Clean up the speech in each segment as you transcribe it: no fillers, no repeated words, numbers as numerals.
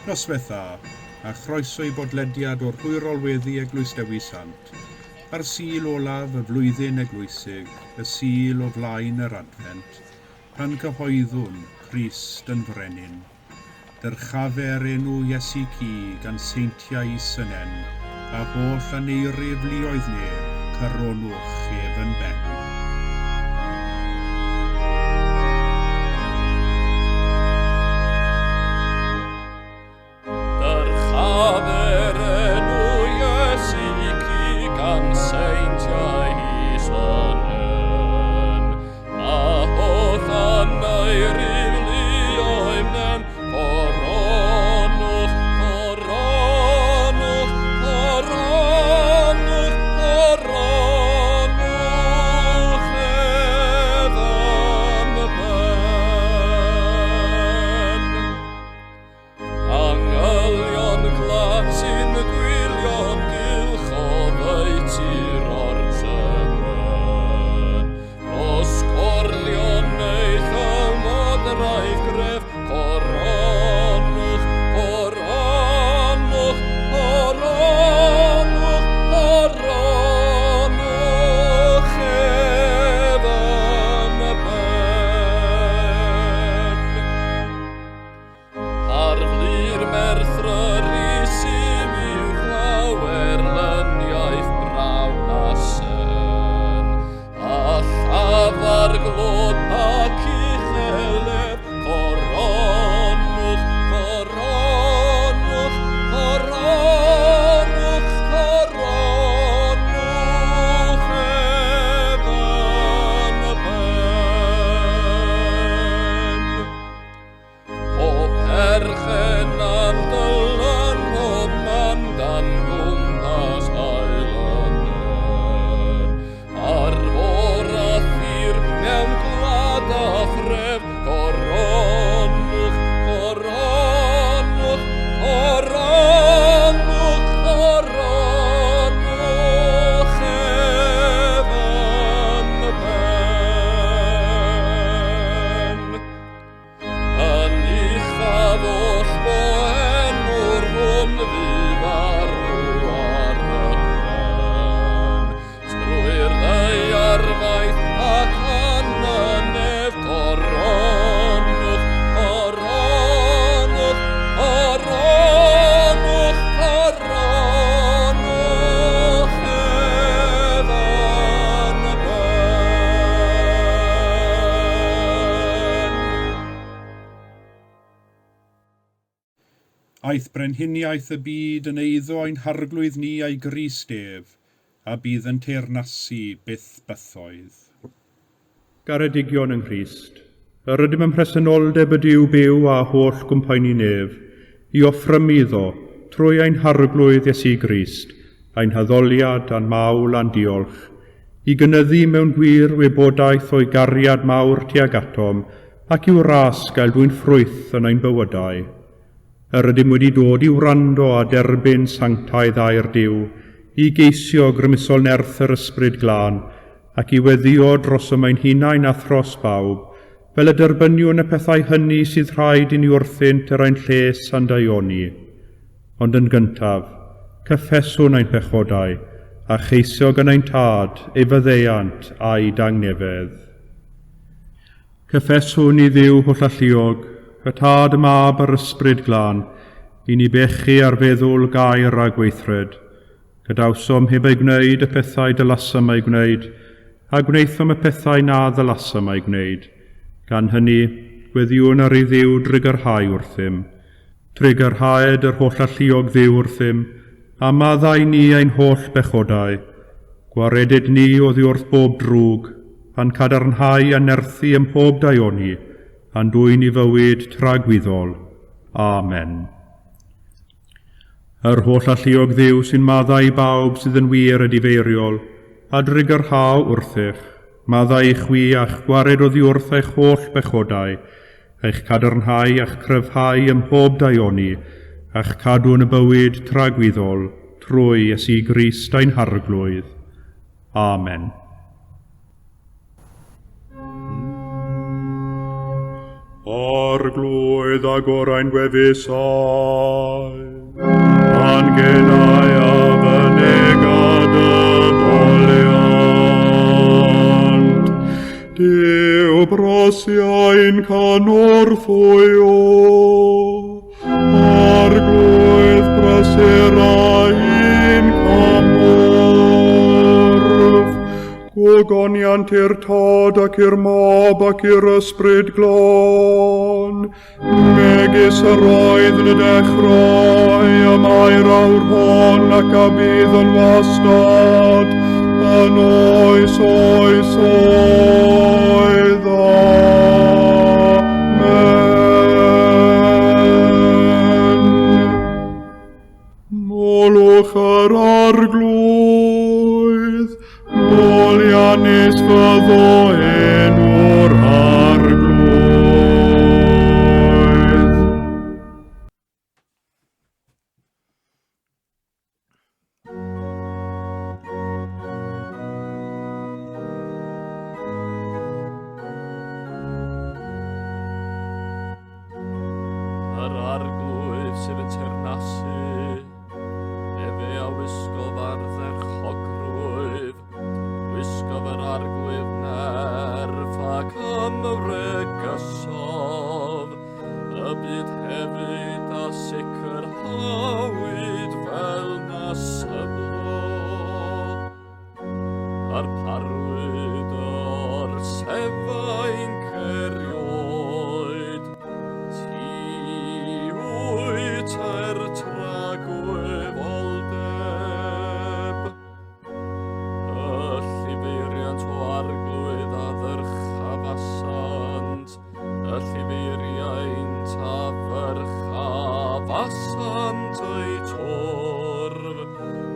Noswaith dda, a chroeso i bodlediad o'r hwyrol weddi Eglwys Dewi Sant, ar Sul olaf y flwyddyn eglwysig, y Sul o flaen yr Adfent, pan cyhoeddwn Crist yn Frenin. Dyrchafer enw Iesu cu gan seintiau is yn en, a holl aneirif luoedd nef, coronwch ef yn ben. Dyrchafer enw Iesu cu gan seintiau is yn en, a holl aneirif luoedd nen, coronwch, coronwch, coronwch, coronwch ef yn ben. Angylion glân sy'n gwylio'n gylch oddeutu'r orchymyn. Dros gorlion neu llywodraeth gref, coronwch, coronwch, coronwch, coronwch ef yn ben. Harflu'r merthyr isim uwchlaw erlyniaeth brawn a sen, a llafar glod ac ucheledd, coronwch, coronwch, coronwch, coronwch ef yn ben. Pob perchen a'n dylan pob man dan gwmpas haul y nen. Ar fôr a thir, mewn gwlad a thref, coronwch, coronwch, coronwch, coronwch ef yn ben. Yn uchaf oll bo enw'r hwn fu farw ar y pren. Trwy'r ddaear faith ac yn y nef, coronwch, coronwch, coronwch, coronwch ef yn ben. Aeth brenhiniaeth y byd yn eiddo ein Harglwydd ni a'i Grist ef, a bydd yn teyrnasu byth bythoedd. Garedigion yng Nghrist, yr ydym ym mhresenoldeb y Duw byw a holl gwmpaenu nef, i offrymu iddo, trwy ein Harglwydd Iesu Grist, ein haddoliad a'n mawl a'n diolch, i gynyddu mewn gwir wybodaeth o'i gariad mawr tuag atom, ac i'w ras gael dwyn ffrwyth yn ein bywydau. Yr ydym wedi dod i wrando a derbyn sanctaidd air Duw, i geisio grymusol nerth yr Ysbryd Glân, ac i weddïo drosom ein hunain a thros bawb, fel y derbyniwn y pethau hynny sydd rhaid i ni wrthynt er ein lles a'n daioni. Ond yn gyntaf, cyffeswn ein pechodau, a cheisio gan ein Tad ei faddeuant a'i dangnefedd. Cyffeswn i Dduw hollalluog, y Tad, y Mab a'r Ysbryd Glân, i ni bechu ar feddwl, gair a gweithred. Gadawsom heb eu gwneud y pethau dylasom eu gwneud, a gwnaethom y pethau na ddylasom eu gwneud. Gan hynny, gweddïwn ar i Dduw drugarhau wrthym. Trugarhaed yr hollalluog Dduw wrthym, a maddau ni ein holl bechodau. Gwaredid ni oddi wrth bob drwg, a'n cadarnhau a nerthu ym mhob daioni, a'n dwyn i fywyd tragwyddol. Amen. Yr hollalluog Dduw sy'n maddau i bawb sydd yn wir edifeiriol, a drugarhau wrthych, maddau i chwi a'ch gwared oddi wrth eich holl bechodau, eich cadarnhau a'ch cryfhau ym mhob daioni, a'ch cadw yn y bywyd tragwyddol, trwy Iesu Grist ein Harglwydd. Amen. Arglwydd agor ein gwefusau, a'n genau a fynega dy foliant. Duw brosiau'n cynorthwyo, Arglwydd brysur ein cymorth. Gogoniant i'r Tad ac i'r Mab ac i'r Ysbryd Glân, megis yr oedd yn y dechrau, y mae'r awr hon ac a bydd yn wastad, yn oes oes oedd. Amen. Molwch yr Arglwydd, moliannus fyddo enw'r Arglwydd. Yr Arglwydd sydd yn teyrnasu, efe a wisgodd ardderchogrwydd, wisgodd yr Arglwydd nerth ac ymwregysodd, y byd hefyd a sicrhawyd fel na syblo. Darparwyd o'r sefainc erioed, ti wyt er tragwyddoldeb. Y llifeiriant o arglwydd a ddyrchafasant, y llifeiriaint a ddyrchafasant eu twrf,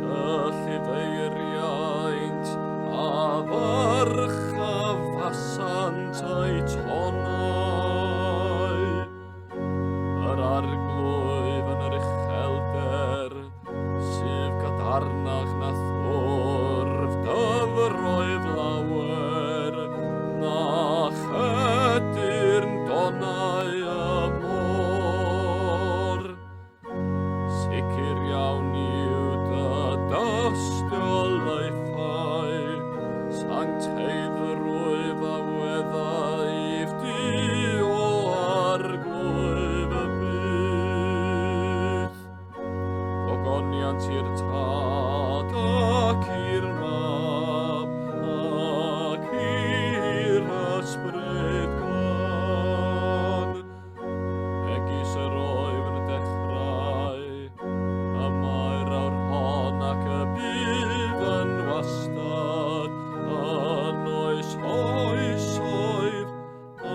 y llifeiriaint a ddyrchafasant eu tonnau. Yr arglwydd yn yr uchelder, sydd gadarnach na thwrf dyfroedd lawer, na chedyrn donnau y môr. Sicr iawn yw dy dystiolaethau, sancteiddrwydd a weddaif di o Arglwydd y byth. Gogoniant i'r Tad ac i'r Mab ac i'r Ysbryd Glân, megis yr oedd yn y dechrau, y mae'r awr hon ac y bydd yn wastad, yn oes oesoedd. Amen.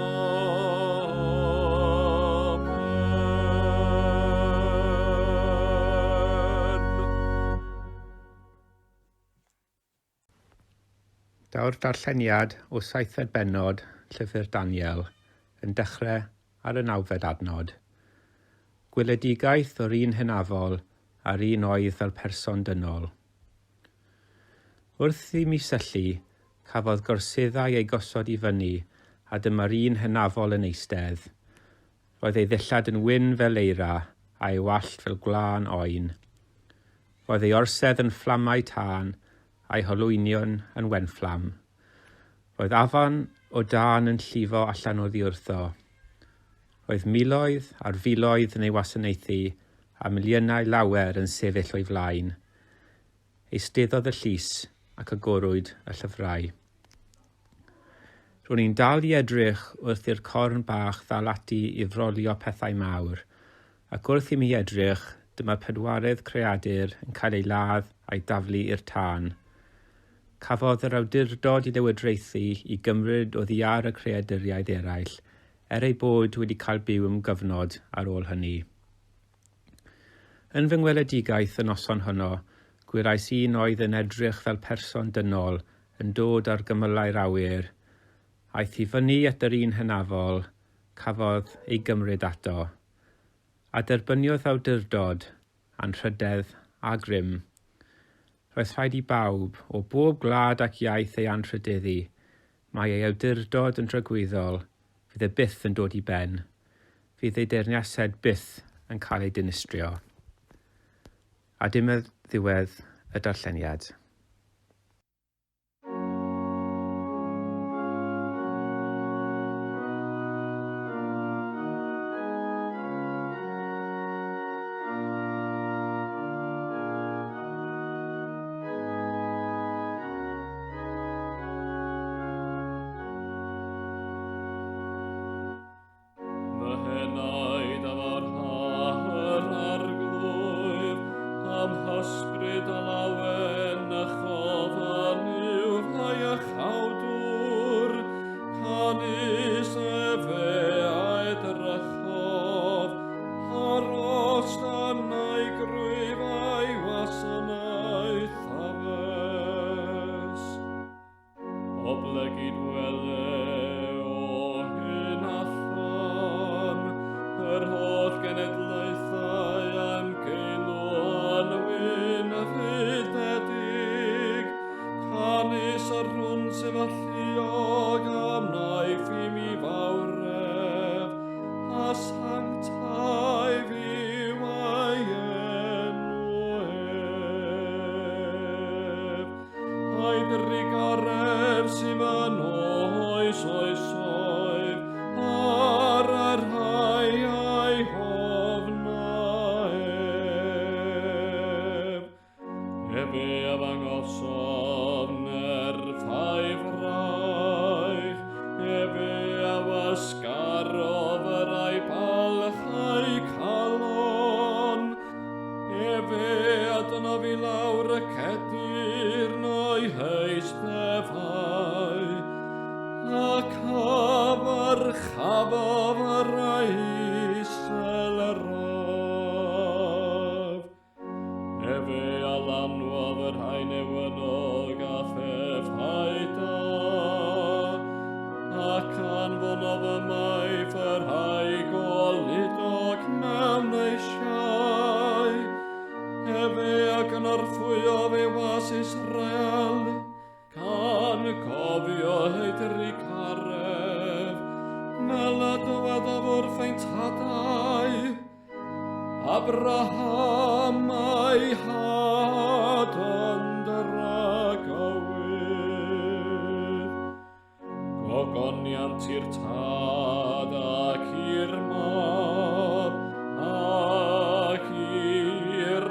Daw'r darlleniad o saithfed bennod Llyfr Daniel yn dechrau ar y nawfed adnod. Gweledigaeth o'r un hynafol a'r un oedd fel person dynol. Wrth i mi syllu, cafodd gorseddau eu gosod i fyny a dyma'r un hynafol yn eistedd. Roedd ei ddillad yn wyn fel eira, a'i wallt fel gwlân oen. Roedd ei orsedd yn fflamau tân, a'i holwynion yn wenfflam. Roedd afon o dân yn llifo allan oddi wrtho. Roedd miloedd ar filoedd yn ei wasanaethu, a miliynau lawer yn sefyll o'i flaen. Eisteddodd y llys ac agorwyd y llyfrau. Ro'n i'n dal i edrych wrth i'r corn bach ddal ati i frolio pethau mawr, ac wrth i mi edrych, dyma'r pedwaredd creadur yn cael ei ladd a'i daflu i'r tân. Cafodd yr awdurdod i lywodraethu i gymryd oddi ar y creaduriaid eraill, er eu bod wedi cael byw am gyfnod ar ôl hynny. Yn fy ngweledigaeth y noson honno, gwelais un oedd yn edrych fel person dynol yn dod ar gymylau'r awyr. Aeth i fyny at yr un hynafol, cafodd ei gymryd ato. A derbyniodd awdurdod, anrhydedd a grym. Roedd rhaid i bawb, o bob gwlad ac iaith ei anrhydeddu. Mae ei awdurdod yn dragwyddol. Fydd e byth yn dod i ben. Fydd ei deyrnasiad byth yn cael ei dinistrio. A dim y ddiwedd y darlleniad. Fy henaid a farha yr arglwydd, am hysbryd a lawen a chofan yw rhai a chawdwr, canys efe a edrychodd ar ostanau grwyf a'i wasanaeth aves. Oblegid wele o hyn allan, yr holl genedlaethau am geilw yn wyn fydedig, canys yr hwn sydd alluog am wnaeth i mi fawredd, a sanctaidd yw ei enw ef. A'i drugaredd sydd yn oes oesoedd, ar y rhai a'i hofna ef. Efe a ddangosodd nerth a'i fraich, efe a wasgarodd yr a'i balch a'i calon, efe a dynodd i lawr y cedyrn o'i heisteddfau, ac a ddyrchafodd yr a'i isel eraf. Efe a lanwodd y rhai newynog a phethau da, ac anfonodd ymaith y rhai goludog mewn eisiau. Efe a gynorthwyodd ei was Israel, gan gofio ei drugaredd, fel y dywedodd wrth ein tadau, Abraham a'i had yn dragywydd. Gogoniant i'r Tad ac i'r Mab ac i'r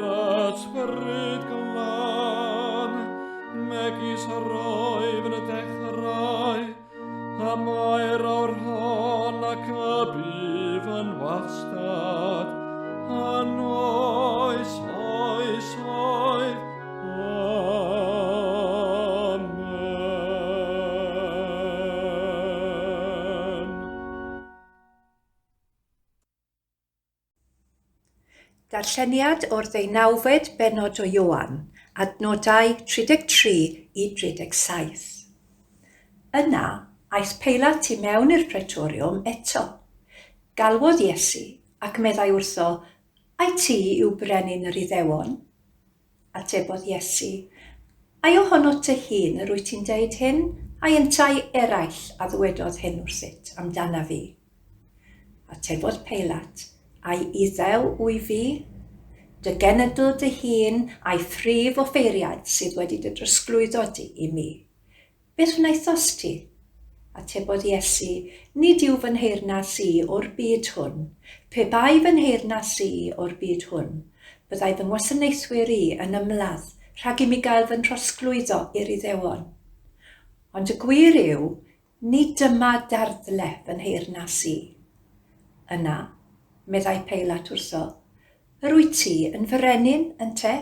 Ysbryd Glân, megis yr oedd yn y dechrau, y mae'r awr hon ac y bydd yn wastad, yn oes oesoedd. Amen. Darlleniad o'r ddeunawfed bennod o Ioan, adnodau 33 i 37. Yna, aeth Peilat i mewn i'r Praetoriwm eto. Galwodd Iesu, ac meddai wrtho, Ai ti yw brenin yr Iddewon? Atebodd Iesu, Ai ohonot dy hun yr wyt ti'n deud hyn, ai yntau eraill a ddywedodd hyn wrthyt amdanaf fi? Atebodd Peilat, Ai Iddew wyf fi? Dy genedl dy hun a'i phrif offeiriad sydd wedi dy drosglwyddo di i mi. Beth wnaethost ti? Atebodd Iesu, Nid yw fy nheyrnas i o'r byd hwn. Pe bai fy nheyrnas i o'r byd hwn, byddai fy ngwasanaethwyr i yn ymladd rhag i mi gael fy nhrosglwyddo i'r Iddewon. Ond y gwir yw, nid dyma darddle fy nheyrnas i. Yna, meddai Peilat wrtho, Yr wyt ti yn frenin, ynte?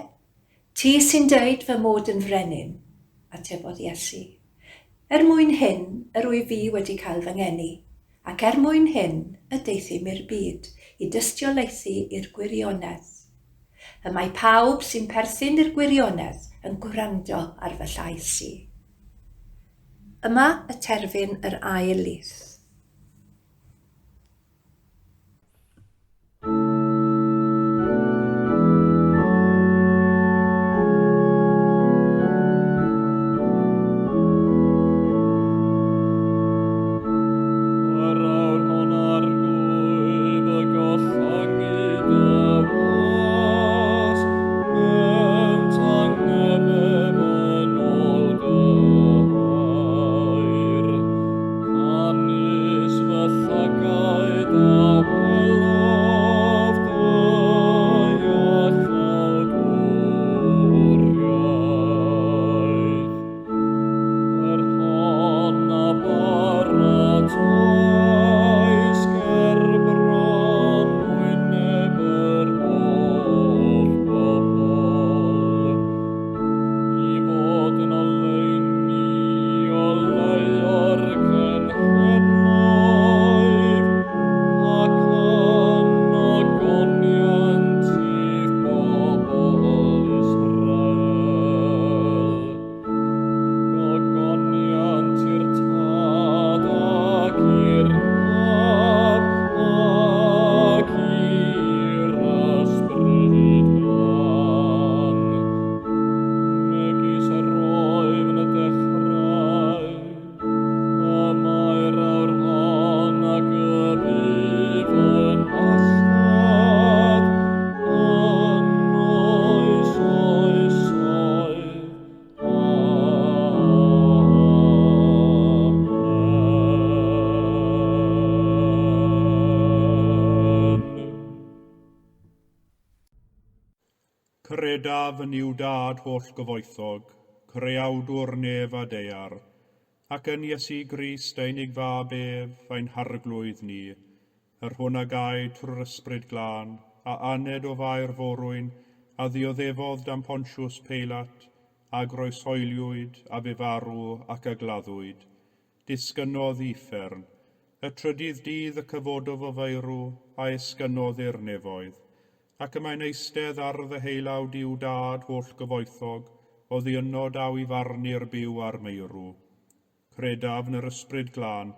Ti sy'n deud fy mod yn frenin, atebodd Iesu. Er mwyn hyn yr wyf fi wedi cael fy ngeni, ac er mwyn hyn y deuthum i'r byd, i dystiolaethu i'r gwirionedd. Y mae pawb sy'n perthyn i'r gwirionedd yn gwrando ar fy llais i. Yma y terfyn yr ail lith. Yr awr Credaf yn Nuw Dad holl gyfoethog, creawdwr nef a daear, ac yn Iesu Grist ei unig fab ef, ein harglwydd ni, yr hwn a gaed trwy'r Ysbryd Glân, a aned o Fair Forwyn, a ddioddefodd dan Pontius Peilat, a groeshoeliwyd, a fu farw, ac a gladdwyd. Disgynnodd i uffern. Y trydydd dydd y cyfododd o feirw, a esgynnodd i'r nefoedd. Ac y mae'n eistedd ar ddeheulaw Duw Dad holl gyfoethog, oddi yno daw i farnu'r byw a'r meirw. Credaf yn yr Ysbryd Glân,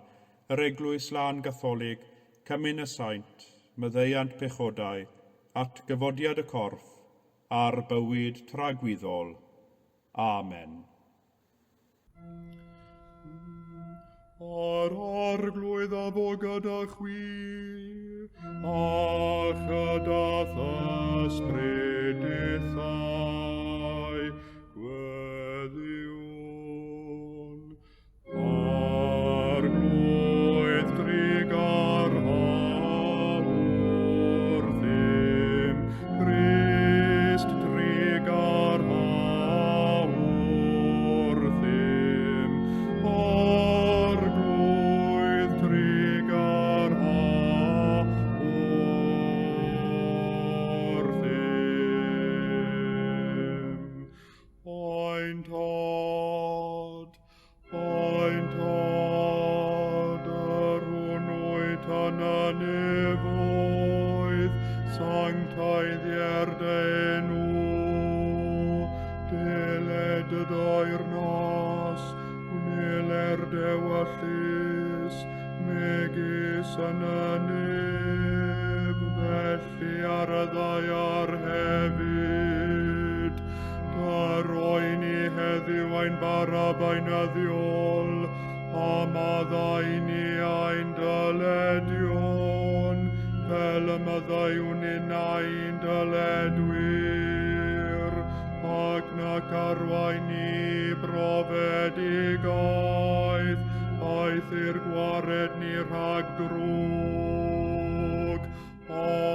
yr Eglwys Lân Gatholig, cymun y saint, maddeuant pechodau, atgyfodiad y corff, a'r bywyd tragwyddol. Amen. A'r Arglwydd a fo gyda chwi, a chyda th'ysbryd dithau, gweddïwn. Arglwydd drugarha wrthym, Crist drugarha wrthym, Arglwydd trugarha wrthym. Ein Tad, ein Tad, yr hwn wyt yn y nefoedd, sancteiddier dy enw, deled dy deyrnas, gwneler d'ewyllys, megis yn y nef, felly ar y ddaear hefyd. Dyro i ni heddiw ein bara beunyddiol, a maddau i ni ein dyledion, fel y maddeuwn ninnau i'n dyledwyr, ac nac arwain ni brofedigaeth, aeth i'r gwared ni rhag drwg. Amen.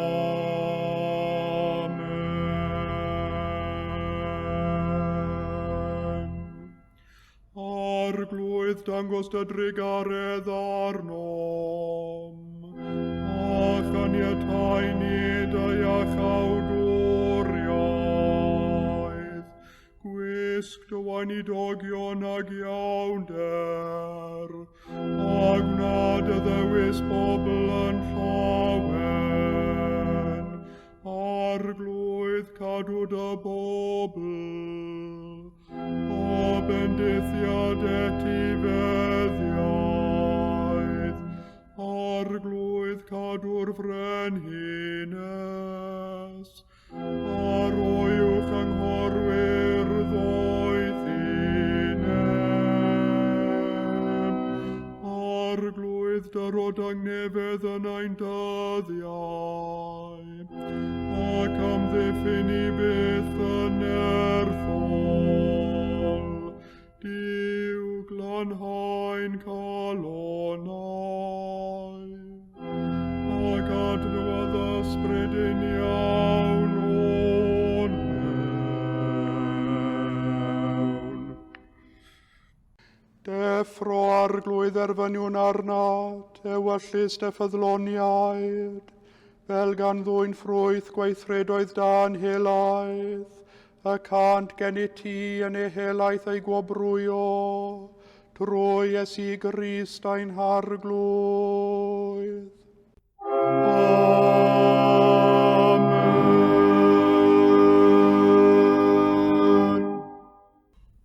Arglwydd, dangos dy drugaredd arnom, a chaniatáu ni dy iachawdwriaeth. Gwisg dy weinidogion ag iawnder, a gwna dy ddewis bobl yn llawen. Arglwydd, cadw dy bobl, a bendithiad etifeddiaeth. Arglwydd, cadw'r frenhines, a roi uwch anghorwyr ddoethineb. Arglwydd, dyro dangnefedd yn ein dyddiau, ac amddiffyn i byth yn nerthol. Duw, glanhaen calonnau, ac adnewyddu ysbryd uniawn o'n mewn. Deffro, Arglwydd, erfyniwn arnat, ewyllys dy ffyddloniaid, fel gan ddwyn ffrwyth gweithredoedd da yn helaeth, y cant gennyt ti yn ei helaeth ei gwobrwyo, trwy Iesu Grist ein Harglwydd. Amen.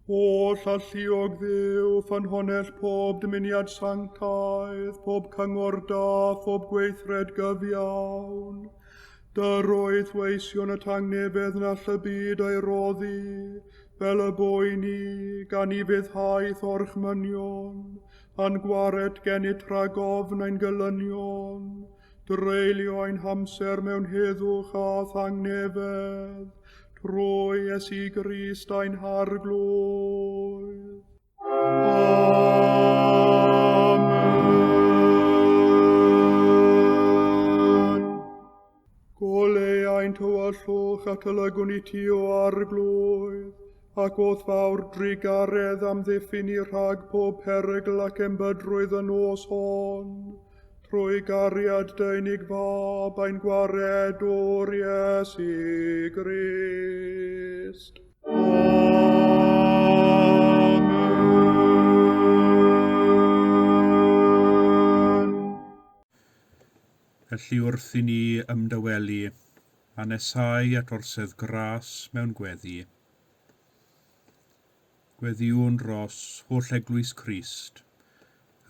Holl alluog Dduw, ffynhonnell pob dymuniad sanctaidd, pob cyngor da, phob gweithred gyfiawn. Dyroedd weision y tangnefedd na all y byd ei roddi, fel y bo i ni, gan i fuddhaeth orchmynion, a'n gwared gennyt rhag ofn ein gelynion, dreulio ein hamser mewn heddwch a thangnefedd, trwy Iesu Grist ein Harglwydd. Amen. Goleu ein tywyllwch tywyllwch atolygwn i ti o Arglwydd, ac o'th fawr drugaredd amddiffyn ni rhag pob perygl ac embydrwydd y nos hon, trwy gariad dy unig Fab ein Gwaredwr Iesu Grist. Amen. Felly wrth i ni ymdawelu a nesáu at orsedd gras mewn gweddi, gweddïwn dros holl Eglwys Crist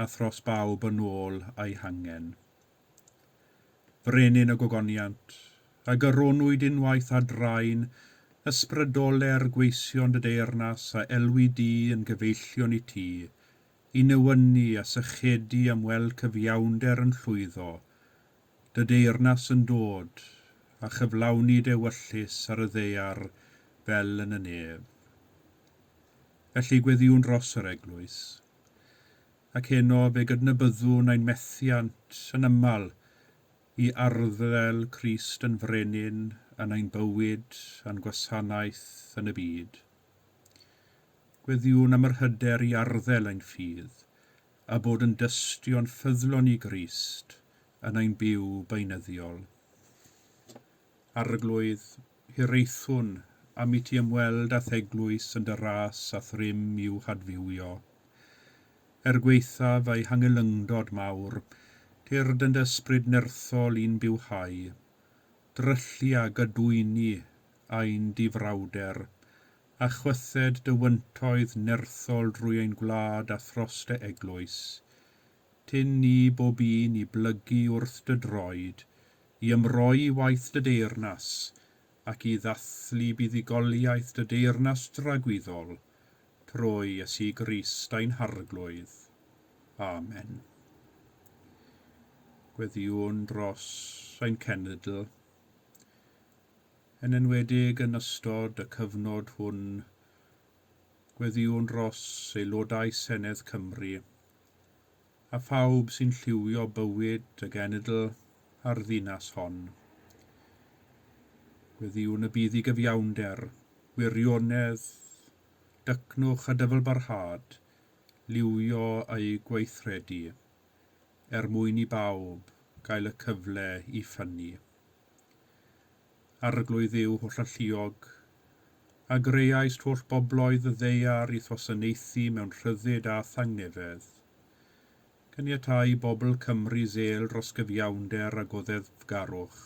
a thros bawb yn ôl a'i hangen. Frenin y gogoniant, a gyronwyd unwaith a draen, ysbrydoler gweision dy deyrnas a elwi di yn gyfeillion i ti, i newynu a sychedu am weld cyfiawnder yn llwyddo, dy deyrnas yn dod, a chyflawni d'ewyllys ar y ddaear fel yn y nef. Felly gweddïwn dros yr eglwys. Ac heno fe gydnabyddwn ein methiant yn aml i arddel Crist yn frenin yn ein bywyd a'n gwasanaeth yn y byd. Gweddïwn am yr hyder i arddel ein ffydd a bod yn dystion ffyddlon i Grist yn ein byw beunyddiol. Arglwydd, hiraethwn am i ti ymweld â'th eglwys yn dy ras a'th rym i'w hadfywio. Er gwaethaf ei hangylyngdod mawr, tyrd yn dy ysbryd nerthol i'n bywhau. Dryllia gadwyni ein difrawder, a chwythed dy wyntoedd nerthol drwy ein gwlad a thros dy eglwys. Tyn ni bob un i blygu wrth dy droed, i ymroi i waith dy deyrnas, ac i ddathlu buddugoliaeth dy deyrnas dragwyddol, trwy Iesu Grist ein Harglwydd. Amen. Gweddïwn dros ein cenedl, yn enwedig yn ystod y cyfnod hwn, gweddïwn dros aelodau Senedd Cymru, a phawb sy'n lliwio bywyd y genedl a'r ddinas hon. Gweddïwn y bydd i gyfiawnder, wirionedd, dycnwch a dyfalbarhad liwio eu gweithredu, er mwyn i bawb gael y cyfle i ffynnu. Arglwydd yw hollalluog, a greaist holl bobloedd y ddaear i'th wasanaethu mewn rhyddid a thangnefedd. Caniatau i bobl Cymru zel dros gyfiawnder a goddefgarwch,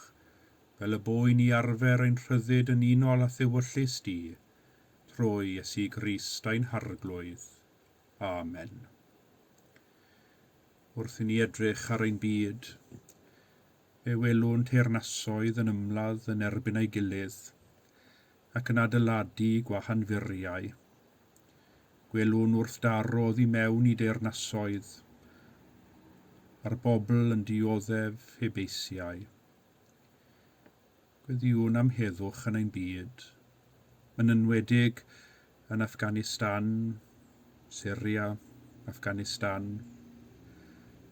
fel y bo i ni arfer ein rhyddid yn unol â'th ewyllys di, trwy Iesu Grist ein Harglwydd. Amen. Wrth i ni edrych ar ein byd, fe welwn teyrnasoedd yn ymladd yn erbyn ei gilydd ac yn adeiladu gwahanfuriau. Gwelwn wrth daro oddi mewn i deyrnasoedd, a'r bobl yn dioddef heb eisiau. Gweddïwn am heddwch yn ein byd, yn enwedig yn Afghanistan, Syria, Afghanistan,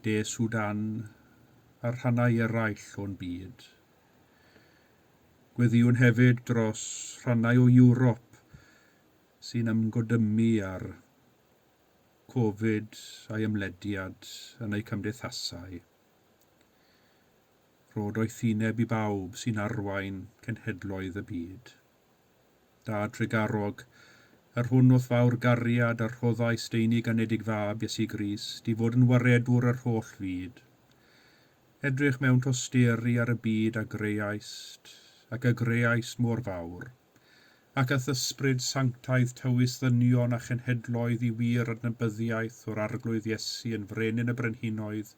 De Sudan a rhannau eraill o'n byd. Gweddïwn hefyd dros rhannau o Ewrop sy'n ymgodymu ar Covid a'i ymlediad yn eu cymdeithasau. Rho doethineb i bawb sy'n arwain cenhedloedd y byd. Dad trugarog, yr hwn wrth fawr gariad a rhoddais dy unig anedig fab Iesu Grist i fod yn waredwr yr holl fyd. Edrych mewn tosturi ar y byd a greaist, ac a greaist mor fawr, ac a'th ysbryd sanctaidd tywys ddynion a chenhedloedd i wir adnabyddiaeth o'r Arglwydd Iesu yn frenin y brenhinoedd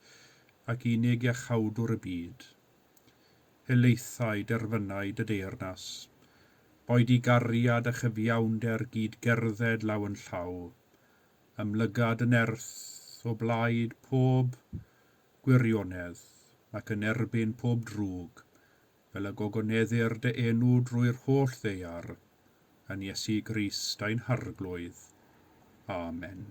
ac unig iachawdwr y byd. Helaethau derfynau dy deyrnas, boed i gariad a chyfiawnder gyd gerdded law yn llaw, ymlygad y nerth o blaid pob gwirionedd ac yn erbyn pob drwg, fel y gogoneddir dy enw drwy'r holl ddaear, yn Iesu Grist ein Harglwydd. Amen.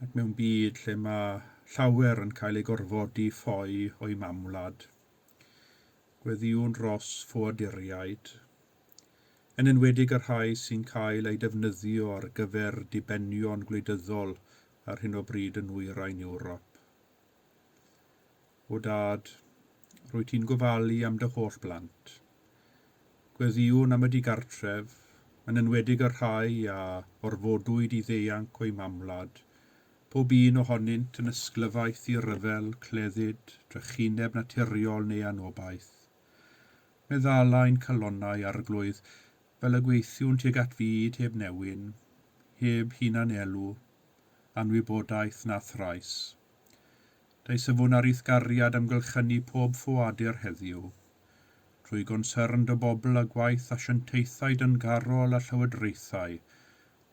Ac mewn byd lle mae llawer yn cael ei gorfodi ffoi o'i mamwlad, Gweddïwn dros ffoaduriaid, yn enwedig y rhai sy'n cael eu defnyddio ar gyfer dibenion gwleidyddol ar hyn o bryd yn nwyrain Ewrop. O Dad, rwyt ti'n gofalu am dy holl blant. Gweddïwn am y digartref, yn enwedig y rhai a orfodwyd i ddianc o'u mamwlad, pob un ohonynt yn ysglyfaeth i ryfel, clefyd, trychineb naturiol neu anobaith. Meddalai'n calonnau Arglwydd, fel y gweithiwn tuag at fyd heb newyn, heb hunan-elw, anwybodaeth na thrais. Deisyfwn ar i'th gariad amgylchynu pob ffoadur heddiw, trwy gonsérn dy bobl a gwaith asiantaethau dyngarol a llywodraethau,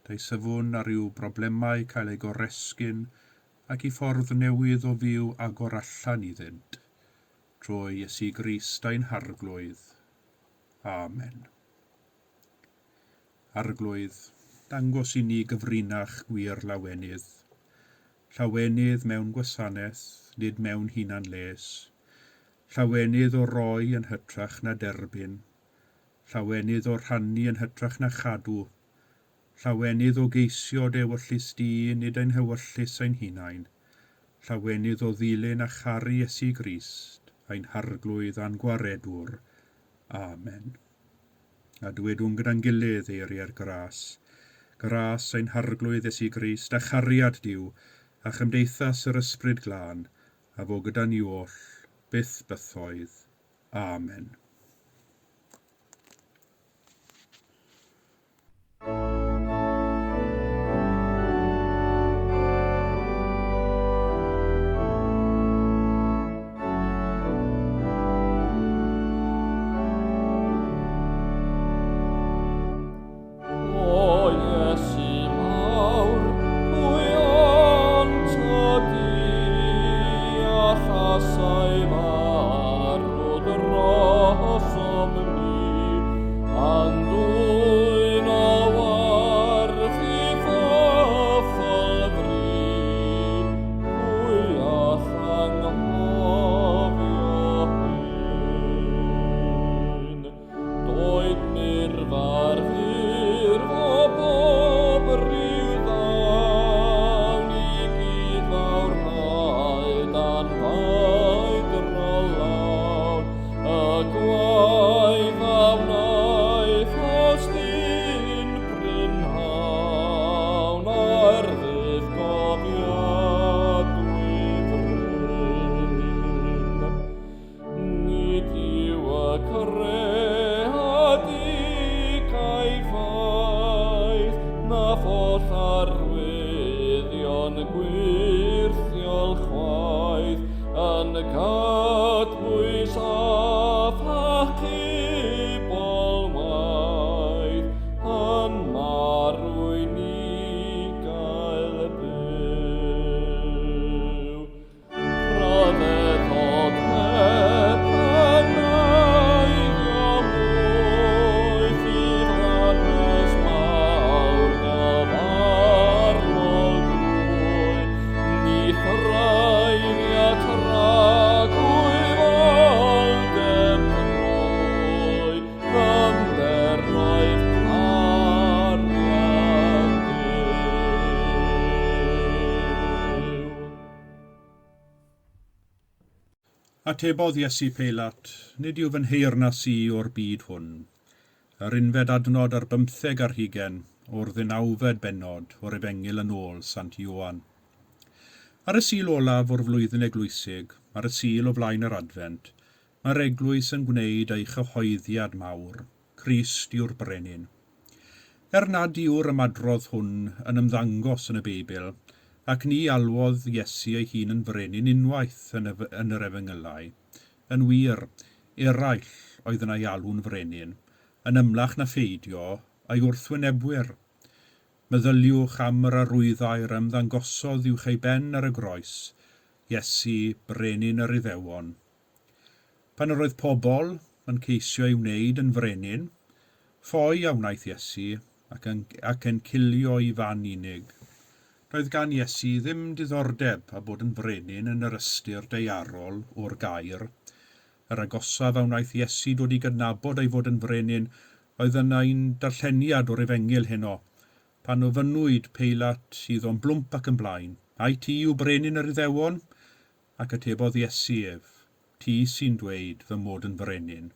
Deisyfwn ar i'w broblemau cael eu goresgyn ac i ffordd newydd o fyw agor allan iddynt, trwy Iesu Grist ein Harglwydd. Amen. Arglwydd, dangos i ni gyfrinach gwir lawenydd. Llawenydd mewn gwasanaeth, nid mewn hunan les. Llawenydd o roi yn hytrach na derbyn. Llawenydd o rhannu yn hytrach na chadw. Llawenydd o geisio dy ewyllys di, nid ein hewyllys ein hunain. Llawenydd o ddilyn a charu Iesu Grist, ein Harglwydd a'n Gwaredwr. Amen. A dywedwn gyda'n gilydd eiriau'r gras. Gras ein Harglwydd Iesu Grist, a chariad Duw, a chymdeithas yr Ysbryd Glân, a fo gyda ni oll, byth bythoedd. Amen. O Iesu mawr, pwy ond y deallasai farw drosom ni, a'n dwyn o warth i foffol fri, pwy all anghofio hyn? Doed mirfa'r ffurf o bob rhyw ddawn i gyd fawrhau dan faedrol lawn, y gwaith a wnaeth os dyn prynhawn ar ddydd gofiadwy fryn. Nid yw y creadigau faith na pholl arwyddion gwyrthiol chwaith yn cadbwys a phachubol waith yn marw i ni gael byw. Rhyfeddod heb heneiddio mwy, ffydd hanes mawr gyfarfod glwy, ni thraeddiad tragwyddoldeb trwy ddyfnderoedd cariad Duw. Atebodd Iesu Peilat, Nid yw fy nheyrnas i o'r byd hwn. Yr unfed adnod ar bymtheg ar hugain o'r ddeunawfed bennod o'r Efengyl yn ôl Sant Ioan. Ar y Sul olaf o'r flwyddyn eglwysig, ar y Sul o flaen yr Adfent, mae'r Eglwys yn gwneud ei chyhoeddiad mawr, Crist yw'r Brenin. Er nad yw'r ymadrodd hwn yn ymddangos yn y Beibl, ac ni alwodd Iesu ei hun yn frenin unwaith yn, y, yn yr Efengylau, yn wir, eraill oedd yn ei alw'n frenin, yn ymlach na pheidio, a'i wrthwynebwyr. Meddyliwch am yr arwyddair a ymddangosodd uwch ei ben ar y groes, Iesu, brenin yr Iddewon. Pan yr oedd pobl yn ceisio ei wneud yn frenin, ffoi a wnaeth Iesu ac yn, ac encilio i fan unig. Doedd gan Iesu ddim diddordeb a bod yn frenin yn yr ystyr daearol o'r gair. Yr agosaf a wnaeth Iesu dod i gydnabod ei fod yn frenin oedd yn ein darlleniad o'r Efengyl heno, pan ofynnwyd Peilat iddo'n blwmp ac yn blaen, Ai ti yw brenin yr Iddewon? Ac atebodd Iesu ef, Ti sy'n dweud fy mod yn frenin.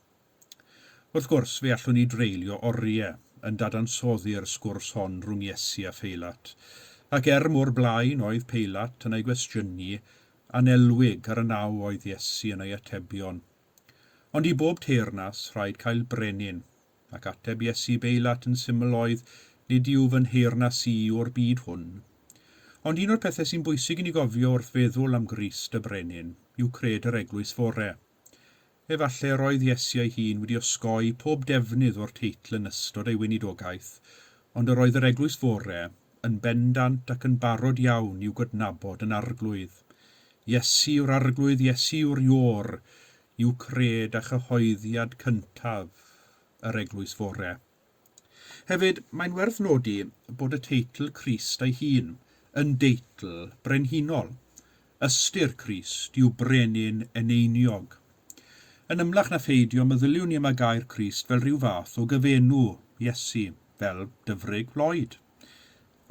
Wrth gwrs, fe allwn ni dreulio oriau yn dadansoddi'r sgwrs hon rhwng Iesu a Pheilat. Ac er mor blaen oedd Peilat yn ei gwestiynu, anelwig ar y naw oedd Iesu yn ei atebion. Ond i bob teyrnas rhaid cael brenin, ac ateb Iesu Beilat yn syml oedd, Nid yw fy nheyrnas i o'r byd hwn. Ond un o'r pethau sy'n bwysig i ni gofio wrth feddwl am Grist y Brenin yw cred yr Eglwys Fore. Efallai yr oedd Iesu ei hun wedi osgoi pob defnydd o'r teitl yn ystod ei weinidogaeth, ond yr oedd yr Eglwys Fore yn bendant ac yn barod iawn i'w gydnabod yn Arglwydd. Iesu yw'r Arglwydd, Iesu yw'r Iôr, yw cred a chyhoeddiad cyntaf yr Eglwys Fore. Hefyd, mae'n werth nodi bod y teitl Crist ei hun yn deitl brenhinol. Ystyr Crist yw brenin eneiniog. Yn ymlach na pheidio, meddyliwn ni am y gair Crist fel rhyw fath o gyfenw Iesu, fel Dyfrig Lloyd.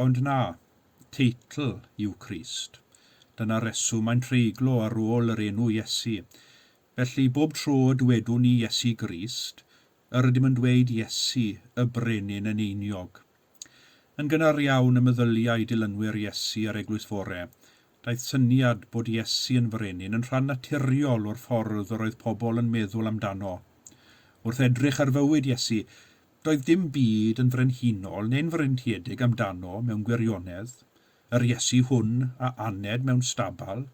Ond na, teitl yw Crist. Dyna reswm mae'n treiglo ar ôl yr enw Iesu. Felly, bob tro y dywedwn ni Iesu Grist, yr ydym yn dweud Iesu, y Brenin eneiniog. Yn gynnar iawn ym meddyliau dilynwyr Iesu a'r Eglwys Fore, daeth syniad bod Iesu yn frenin yn rhan naturiol o'r ffordd yr oedd pobl yn meddwl amdano. Wrth edrych ar fywyd Iesu, doedd dim byd yn frenhinol neu'n freintiedig amdano mewn gwirionedd. Yr Iesu hwn a aned mewn stabal,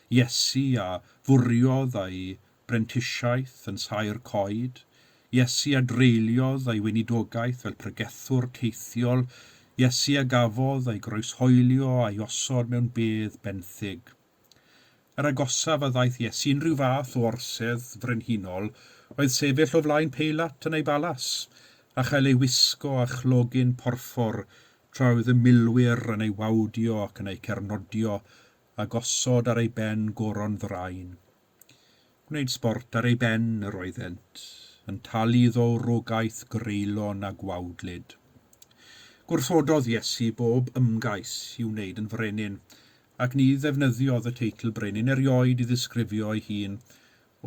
Iesu a fwriodd a'i brentisiaeth yn saer coed, Iesu a dreuliodd ei weinidogaeth fel pregethwr teithiol, Iesu a gafodd ei groeshoelio a'i osod mewn bedd benthyg. Yr agosaf a ddaeth Iesu unrhyw fath o orsedd frenhinol oedd sefyll o flaen Peilat yn ei balas, a chael ei wisgo â chlogyn porffor tra oedd y milwyr yn ei wawdio ac yn ei cernodio a gosod ar ei ben goron ddrain. Gwneud sbort ar ei ben yr oeddent, yn talu iddo wrogaeth greulon a gwawdlyd. Gwrthododd Iesu bob ymgais i'w wneud yn frenin, ac ni ddefnyddiodd y teitl brenin erioed i ddisgrifio ei hun,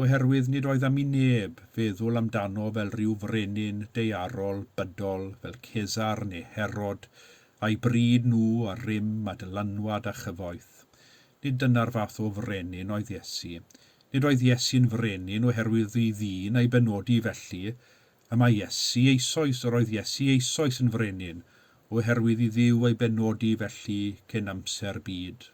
oherwydd nid oedd am i neb feddwl amdano fel rhyw frenin daearol bydol fel Cesar neu Herod, a'i bryd nhw ar rym a dylanwad a chyfoeth. Nid dyna'r fath o frenin oedd Iesu. Nid oedd Iesu'n frenin oherwydd i ddyn a'i benodi felly. Y mae Iesu eisoes, yr oedd Iesu eisoes yn frenin, oherwydd i Dduw ei benodi felly cyn amser byd.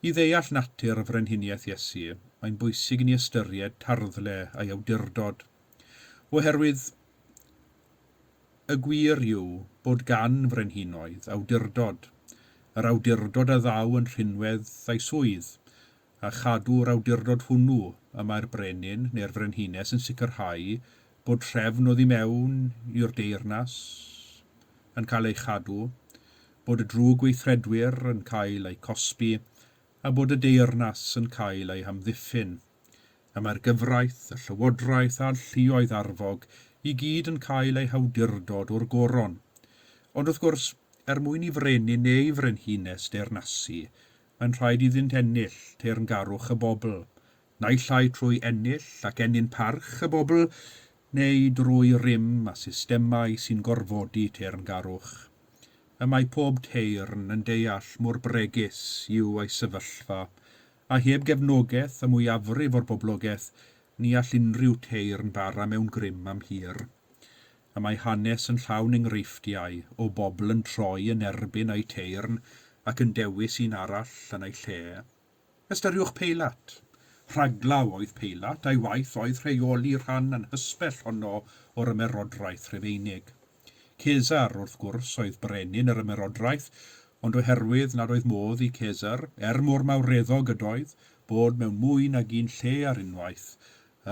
I ddeall natur frenhiniaeth Iesu, mae'n bwysig i ni ystyried tarddle a'i awdurdod. Oherwydd y gwir yw bod gan frenhinoedd awdurdod, yr awdurdod a ddaw yn rhinwedd a'i swydd, a chadw'r awdurdod hwnnw y mae'r brenin neu'r frenhines yn sicrhau bod trefn oddi mewn i'r deyrnas yn cael ei chadw, bod y drwgweithredwyr yn cael eu cosbi, a bod y deyrnas yn cael ei hamddiffyn. Y mae'r gyfraith, y llywodraeth a'r lluoedd arfog i gyd yn cael eu hawdurdod o'r goron. Ond wrth gwrs, er mwyn i frenin neu frenhines deyrnasu, mae'n rhaid iddynt ennill teyrngarwch y bobl, naill ai trwy ennill ac ennyn parch y bobl, neu drwy rym a systemau sy'n gorfodi teyrngarwch. Y mae pob teyrn yn deall mor bregus yw ei sefyllfa, a heb gefnogaeth y mwyafrif o'r boblogaeth, ni all unrhyw teyrn bara mewn grym am hir. Y mae hanes yn llawn enghreifftiau o bobl yn troi yn erbyn eu teyrn ac yn dewis un arall yn ei lle. Ystyriwch Peilat. Rhaglaw oedd Peilat, a'i waith oedd rheoli rhan anghysbell honno o'r ymerodraeth Rufeinig. Cesar, wrth gwrs, oedd brenin yr ymerodraeth, ond oherwydd nad oedd modd i Cesar, er mor mawreddog ydoedd, bod mewn mwy nag un lle ar unwaith,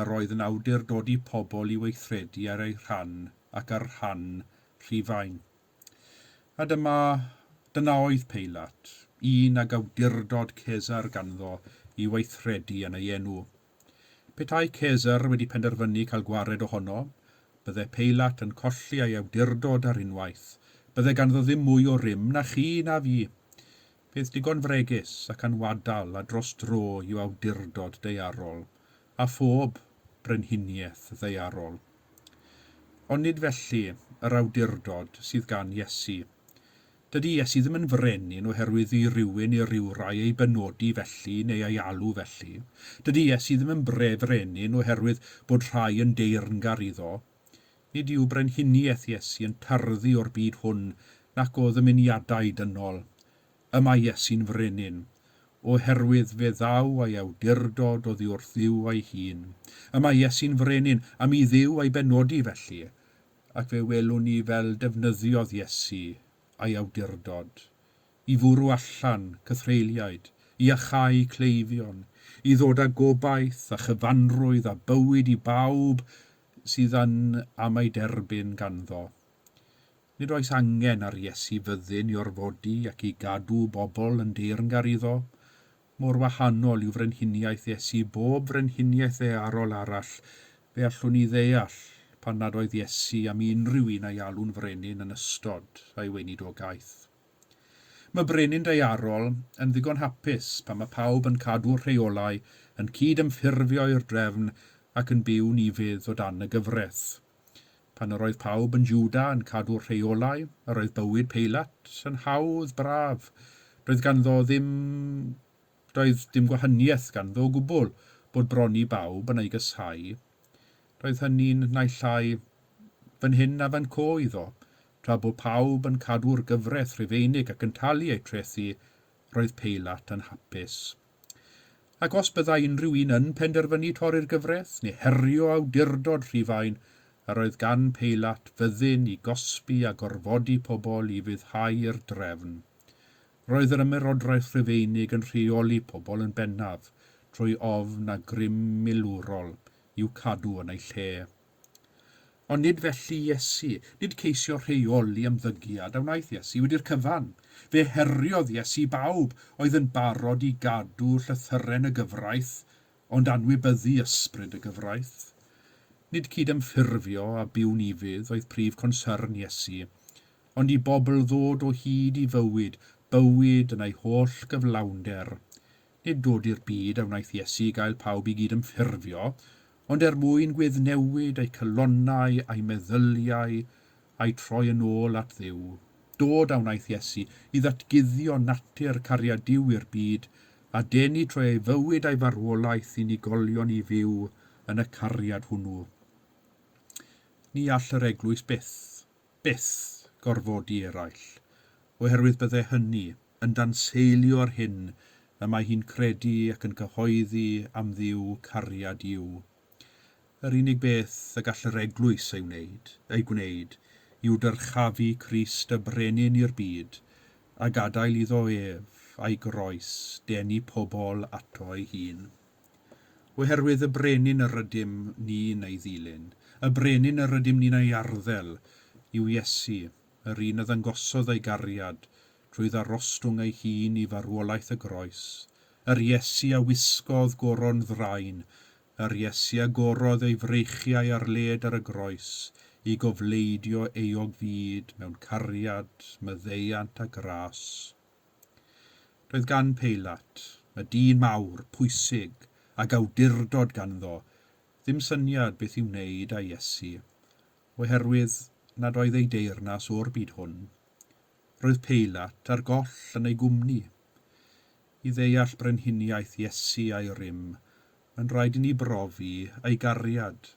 yr oedd yn awdurdodi pobl i weithredu ar ei rhan ac ar rhan Rhufain. A dyma, dyna oedd Peilat, un ag awdurdod Cesar ganddo i weithredu yn ei enw. Petai Cesar wedi penderfynu cael gwared ohono, bydde Peilat yn colli ei awdurdod ar unwaith. Bydde ganddo ddim mwy o rym na chi na fi. Peth digon fregus ac anwadal a dros dro yw awdurdod daearol, a phob brenhiniaeth ddaearol. Ond nid felly yr awdurdod sydd gan Iesu. Dydy Iesu ddim yn frenin oherwydd i rywun neu rywrai ei benodi felly neu ei alw felly. Dydy Iesu ddim yn brefrenin oherwydd bod rhai yn deyrngar iddo. Nid yw brenhiniaeth Iesu yn tarddu o'r byd hwn nac o ddymuniadau dynol. Y mae Iesu'n frenin, oherwydd fe ddaw ei awdurdod oddi wrth Dduw ei hun. Y mae Iesu'n frenin am i Dduw ei benodi felly, ac fe welwn ni fel defnyddiodd Iesu ei awdurdod i fwrw allan cythreuliaid, i iacháu cleifion, i ddod â gobaith a chyfanrwydd a bywyd i bawb sydd yn am ei derbyn ganddo. Nid oes angen ar Iesu fyddin i orfodi ac i gadw bobl yn deyrngar iddo. Mor wahanol yw frenhiniaeth Iesu i bob frenhiniaeth ddaearol arall, fe allwn ni ddeall pan nad oedd Iesu am i unrhyw un ei alw'n frenin yn ystod ei weinidogaeth. Mae brenin daearol yn ddigon hapus pan mae pawb yn cadw'r rheolau, yn cyd-ymffurfio i'r drefn ac yn byw'n ufudd o dan y gyfraith. Pan yr oedd pawb yn Jwda yn cadw'r rheolau, yr oedd bywyd Peilat yn hawdd braf. Doedd ganddo ddim Doedd dim gwahaniaeth ganddo o gwbl bod bron i bawb yn ei gysau. Roedd hynny'n naill ai fan hyn a fan 'co iddo. Tra bod pawb yn cadw'r gyfraith Rhufeinig ac yn talu eu trethi, roedd Peilat yn hapus. Ac os byddai unrhyw un yn penderfynu torri'r gyfraith, neu herio awdurdod Rhufain, yr oedd gan Peilat fyddin i gosbi a gorfodi pobl i ufuddhau i'r drefn. Roedd yr Ymerodraeth Rufeinig yn rheoli pobl yn bennaf trwy ofn a grym milwrol i'w cadw yn eu lle. Ond nid felly Iesu, nid ceisio rheoli ymddygiad a wnaeth Iesu wedi'r cyfan. Fe heriodd Iesu bawb oedd yn barod i gadw llythyren y gyfraith, ond anwybyddu ysbryd y gyfraith. Nid cydymffurfio a byw'n ufudd oedd prif consyrn Iesu, ond i bobl ddod o hyd i fywyd, bywyd yn ei holl gyflawnder. Nid dod i'r byd a wnaeth Iesu i gael pawb i gyd-ymffurfio, ond er mwyn gweddnewid eu calonnau a'u meddyliau a'u troi yn ôl at Dduw. Dod a wnaeth Iesu i ddatguddio natur cariad Duw i'r byd, a denu trwy ei fywyd a'i farwolaeth unigolion i fyw yn y cariad hwnnw. Ni all yr eglwys byth byth gorfodi eraill, oherwydd bydde hynny yn danseilio'r hyn y mae hi'n credu ac yn cyhoeddi am Dduw cariad yw. Yr unig beth y gall yr eglwys ei wneud, ei gwneud, yw dyrchafu Crist y Brenin i'r byd, a gadael iddo ef, a'i groes, denu pobl ato ei hun. Oherwydd y brenin yr ydym ni'n ei ddilyn, y brenin yr ydym ni'n ei arddel, yw Iesu, yr un a ddangosodd ei gariad trwy ddarostwng ei hun i farwolaeth y groes, yr Iesu a wisgodd goron ddrain, yr Iesu a gorodd ei freichiau ar led ar y groes i gofleidio euog fyd mewn cariad, maddeuant a gras. Doedd gan Peilat, y dyn mawr, pwysig, ag awdurdod ganddo, ddim syniad beth i'w wneud â Iesu, oherwydd nad oedd ei deyrnas o'r byd hwn. Roedd Peilat ar goll yn ei gwmni. I ddeall brenhiniaeth Iesu a'i rym, mae'n rhaid i ni brofi ei gariad,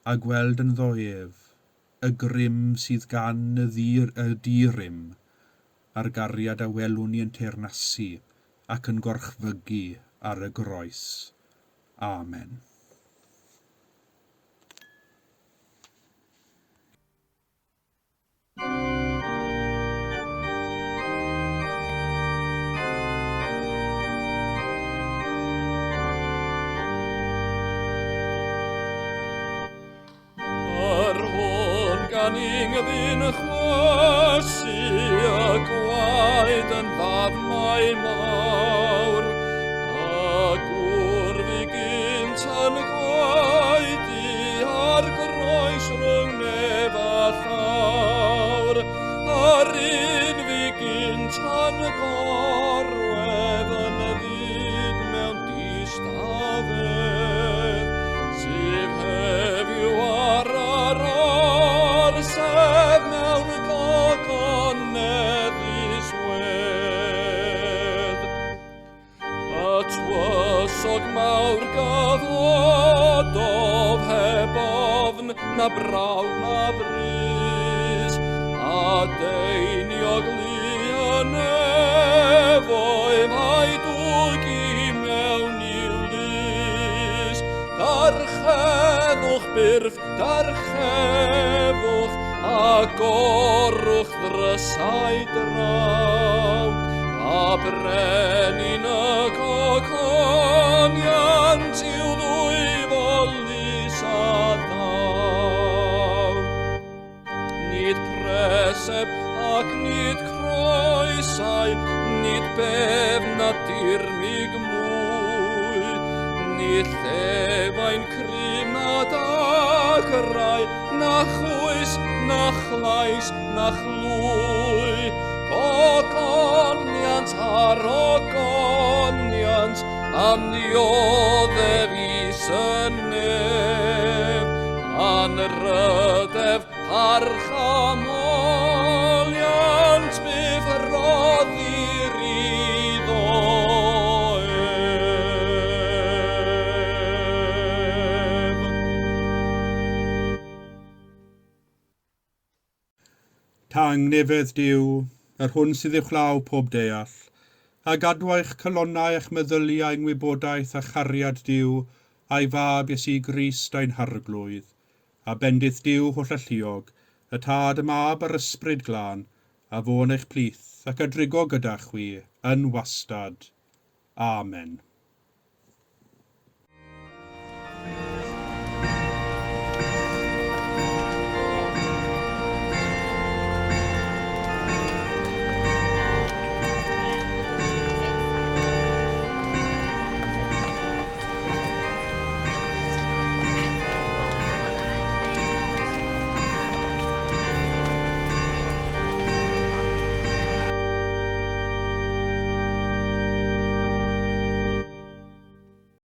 a gweld ynddo ef, y grym sydd gan y di-rym, a'r gariad a welwn ni yn teyrnasu ac yn gorchfygu ar y groes. Amen. Yr hwn gan yngddyn chwysu y gwaed yn ddafnau mawr, a gwr fi gynt yn Tywysog mawr gyfododd heb ofn na braw na brys, a deiniog lu y nefoedd a'i dwg i mewn i'w lys. Darchefwch byrth, darchefwch, agorwch ddrysau draw, a brenin y gogoniant i'w ddwyfol lys a ddaw. Nid preseb ac nid croesau, nid bedd na dirmyg mwy, nid llefain crym na dagrau, na chwys, na chlais, na chlwy. Gogoniant ar ogoniant, am ddioddef is y nef, anrhydedd parch a moliant byth roddir iddo ef. Tangnefedd Duw, yr hwn sydd uwchlaw pob deall, a gadwa eich calonnau a'ch meddyliau yng ngwybodaeth a chariad Duw a'i Fab Iesu Grist ein Harglwydd, a bendith Duw hollalluog, y Tad, y Mab a'r Ysbryd Glân, a fo yn eich plith ac a drigo gyda chwi yn wastad. Amen.